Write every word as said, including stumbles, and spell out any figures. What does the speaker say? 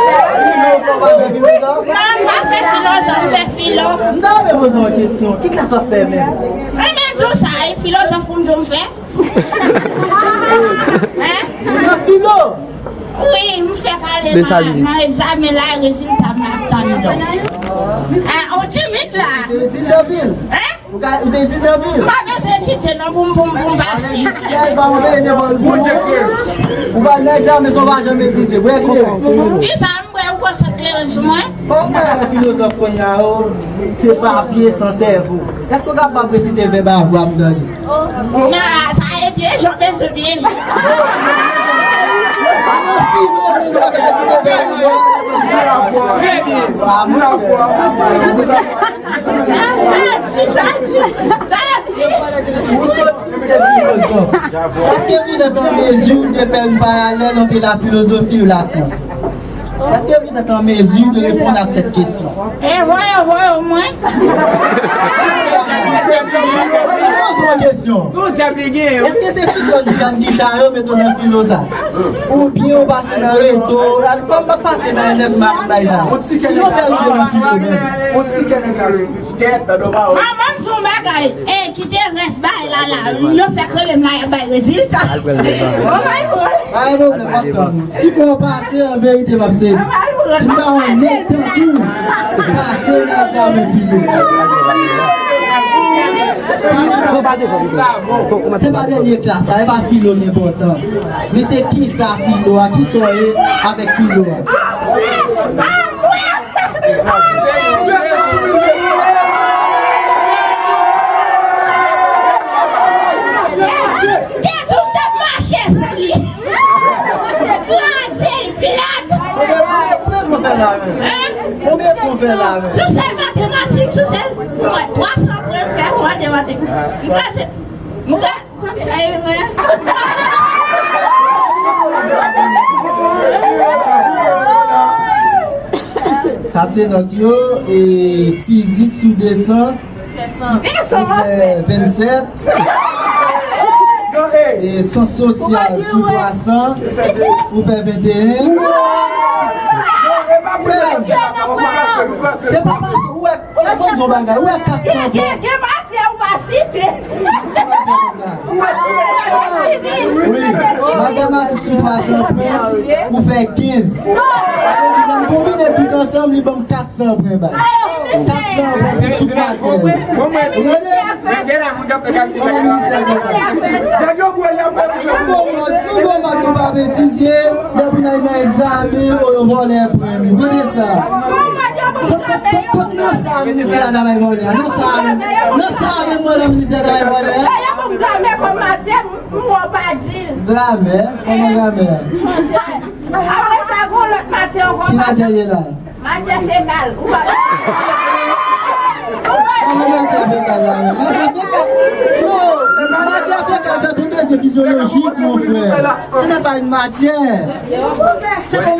Filozòf, ou pa fè filozòf? Non, m pa fè filozòf, m fè filo. M ta renmen poze w yon kesyon. Ki klas w ap fè menm? Renmen di w sa, e filozòf pou m di w m fè? Hein? Ou nan filo? Wi, m fè kale nan, nan egzamen la, e rezilta m ap tann donk. Ah, ou timid la? Ou te etidye anpil? Hein? Ou ka, ou te etidye anpil? M pa bezwen etidye non pou m, pou m, pou m pase. Syèl pa ouvè nenpòt bout. Ou pa nan egzamen san w pa janm etidye. Bwè kleren. Kisa m bwè, ou konsantre sou mwen? Kòm w wè filozòf kounye a, oh, se papye san sèvo. Èske w kapab resite vèb avwa pou m tande? Non, sa e byen, jan bezwen byen. Trè byen. Sa di, sa di, sa di. Vous êtes philosophe. Est-ce que vous êtes en mesure de faire une parallèle entre la philosophie et la science? Est-ce que vous êtes en mesure de répondre à cette question? E voye, voye mwen. Mwen poze yon kesyon. Èske se sou lòt grann gita yo mete w nan filo sa? Oubyen w pase nan reto, kòm pa pase nan Ernest Marc bay sa? Ki yo fè rive nan filo menm? Manman m di yon bagay, e kite rès bagay la la, yo fèk rele m la, y ap bay rezilta. Oh my God. Pa gen pwoblèm, m ap tann ou. Si mwen pase, an verite, m ap sezi. Si m ta wè nèg tankou w pase nan egzamen filo. Se pa dènye klas la, e pa filo ki enpòtan. Men se kisa filo a, kisa w ye avèk filo a. Te di w t ap mache sou li. Kraze l plat. Konbyen pwen w fè la menm? Hein? Konbyen pwen w fè la menm? Sou sèl matematik, sou sèl, mwen, twa san pwen m fè pou matematik. M kraze, m kraze. Sa se nòt yo, e fizik sou de san, ou fè vennsèt, e syans sosyal sou twa san, ou fè venteyen. Se pa fasil, ou wè, ou wè, ou wè kat san pwen. Gen matyè ou pa site. Wi, matematik sou twa san pwen, ou fè kenz. Sa vle di, lè m konbine tout ansanm, li ban m kat san pwen bay. Kat san pwen pou tout matyè yo. Ou tande? Kòman ministè fè sa? Nou gon nòt, nou gon nòt, nou pa etidye, depi n al nan egzamen, o, yo vòlè pwen nou. Kote sa? Kot, kot, kot, kot nan sa ministè a travay vòlè a? Nan sa, nan sa menm mwen nan ministè a travay vòlè a? Dayè pou m gramè kòm matyè, m wè w pa di l. Gramè? Kòman gramè a? Apre sa, gon lòt matyè ankò. Ki matyè l ye la? Matyè fekal. Ou pa... Kòman matyè fekal la menm? Matyè fekal? Non! Matyè fekal, c'est une matière physiologique, mon frère. Ce n'est pas une matière. C'est pas